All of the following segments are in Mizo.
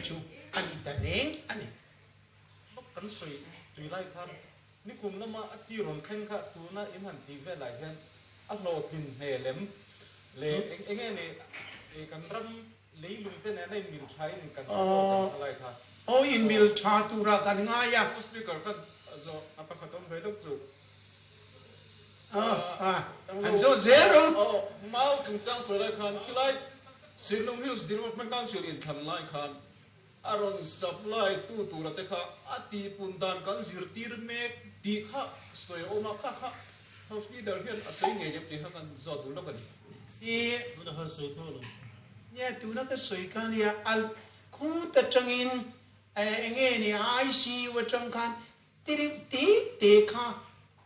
chu a ni ta reng a ni. Bawk kan sawi tui lai khan nikum lama a ti rawn thleng kha tuna in han tih velah hian a hlawhtlin hmel em le eng enge ni kan ram leilung te nena in mil tha in kan support ang kha lai kha. Aw in mil tha tura kan ngai a. Pu Speaker ka zawh a pakhat awm ve deuh chu. An zawh zel rawh. Aw mau chungchang sawi lai khan khilai Sinlung Hills Development Council in thlan lai khan A rawn supply tu tura te kha a tihpun dan kan zirtir mek tih kha sawi a awm a, kha kha House Leader hian a sawi ngei em tih kha kan zawt duh lawk a ni. I. Tuna khan sawi tho lo. Nia, tuna ka sawi kha nia, al khut atangin enge ni ICU atang khan Tirih te te kha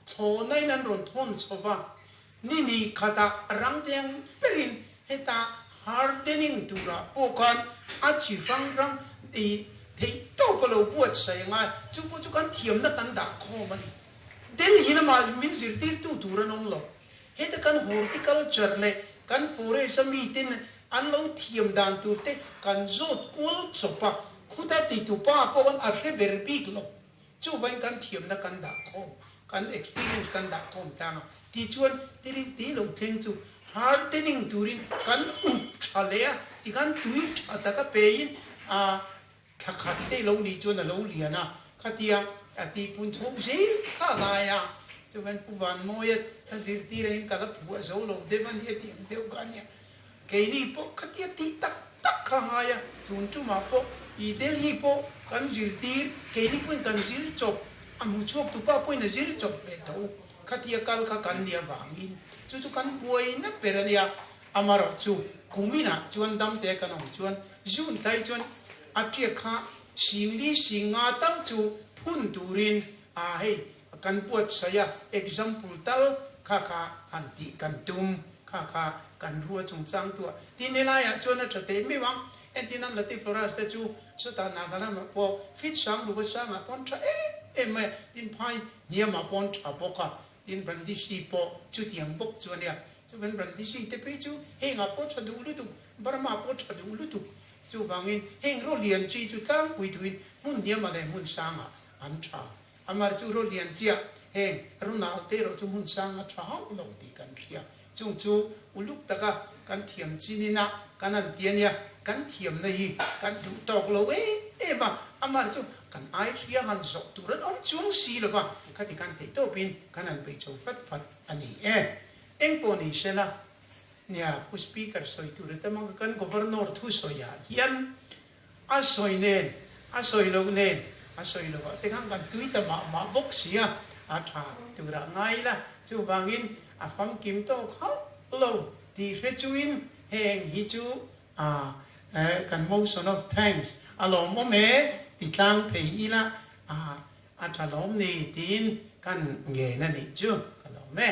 thlawhna in an rawn thawn chho va, ni ni khatah rang te ang berin heta hardening turah pawh khan a chi hrang hrang i theih tawp a lo buatsaih a ngai, chu pawh chu kan thiamna kan dah khawm a ni. Delhi lamah min zirtirtu tur an awm lo. Heta kan horticulture leh kan forest a miten an lo thiam dan tur te kan zawt kual chawp a, khuta titupa pawh khan a hre ber bik lo. Chuvain kan thiamna kan dah khawm, kan experience kan dah khawm tlang a, tichuan tiring tih lo thleng chu hardening turin kan up tha leh a, tikhan tui tha taka pein a thla khat te lo nih chuan a lo lian a, khatia a tihpun chho zel kha a ngai a, chuvain Pu Vanmawia a zirtir angin ka la phuah zo lo deuh a nia tih ang deuh kha a nia. Keini pawh khatia tih tak tak kha ngai a, tun tumah pawh i Delhi pawh kan zirtir, keini pawhin kan zir chawp, a hmu chhuak tupa pawhin a zir chawp ve tho, khatia kal kha kan nia vangin chu chu kan buaina ber a nia, amarawh chu kuminah chuan damte kan awm chuan June tlai chuan a tiak kha singli singa tal chu phun turin a hei Kan buatsaih a, example tal kha kha han tih kan tum, kha kha kan rua chungchang tuah. Tin helaiah chuan a tha teh meuh ang, entin an Latifloras te chu sawtah Nagaland ah pawh fit sang ruk a sangah pawn tha em em mai a, tin phai hniamah pawn tha bawk a, tin Brandisi pawh chutiang bawk chu a nia. Chuvan Brandisi te phei chu hengah pawh tha duh lutuk, Burma pawh tha duh lutuk. Chuvangin heng ro lian chi chu tlangpui thuin hmun hniamah leh hmun sangah an tha. Amar chu ro lian chiah, heng ro nal te erawh chu hmun sang a tha hauh lo tih kan hria. Chung chu uluk taka kan thiam chin ina kan han ti a nia, kan thiamna hi kan duh tawk lo em em a, amar chu kan ai hria han zawh tur an awm chuang si lo va, khati kan theih tawpin kan han bei chho fat fat a ni e. Engpawh ni sela, nia Pu Speaker sawi tur a tam ang, kan Governor thusawiah hian A sawi nen, a sawi loh nen, a sawi lovah te khan kan tui ta mah mah bawk si a, a tha turah ngai ila, chuvangin a famkim tawk hauh lo tih hre chungin heng hi chu a kan motion of thanks a lawmawm e ti tlang thei ila a tha lawm ni tiin kan ngen a nih chu ka lawm e.